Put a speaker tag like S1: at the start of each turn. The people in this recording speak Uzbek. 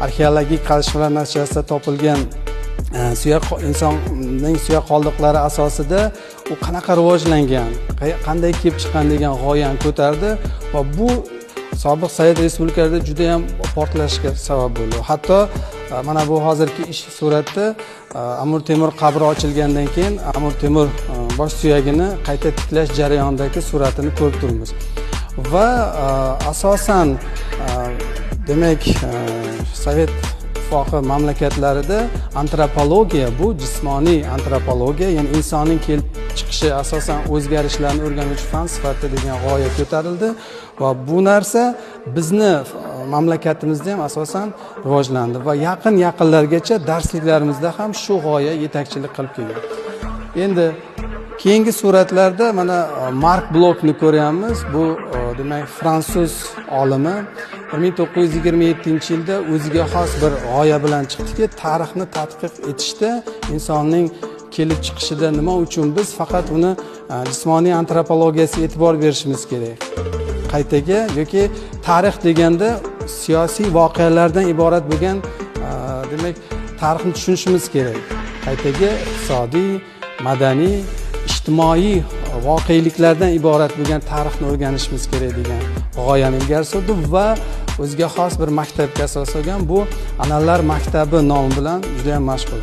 S1: Arxeologik qazishmalar natijasida topilgan suyak, insonning suyak qoldiqlari asosida u qanaqa rivojlangan, qanday kelib chiqqan degan g'oyani ko'tardi va bu sobiq sovet respublikalarida juda yam portlashga sabab bo'ldi. Hatto mana bu hozirgi ish suratda Amir Temur qabri ochilgandan keyin Amir Temur bosh suyagini qayta tiklash jarayonidagi suratini ko'rib turibmiz. Va asosan, demak, Sovet Ittifoqi mamlakatlarida antropologiya bu jismoniy antropologiya, ya'ni insonning kelib chiqishi, asosan o'zgarishlarni o'rganuvchi fan sifatida degan g'oya ko'tarildi va bu narsa bizni mamlakatimizda ham asosan rivojlandi va yaqin yaqinlargacha darsliklarimizda ham shu g'oya yetakchilik qilib kelgan. Endi keyingi suratlarda mana Mark Blokni ko'ryapmiz. Bu demak, fransuz olimi 1927-yilda o'ziga xos bir g'oya bilan chiqdiki, tarixni tadqiq etishda insonning kelib chiqishida nima uchun biz faqat uni jismoniy antropologiyasiga e'tibor berishimiz kerak qaytaga yoki tarix deganda siyosiy voqealardan iborat bo'lgan demak, tarixni tushunishimiz kerak, qaytaga iqtisodiy, madaniy, ijtimoiy voqeliklardan iborat bo'lgan tarixni o'rganishimiz kerak degan g'oyani ilgari surdi va o'ziga xos bir maktabga asos solgan. Bu Anallar maktabi nomi bilan juda yam mashhur.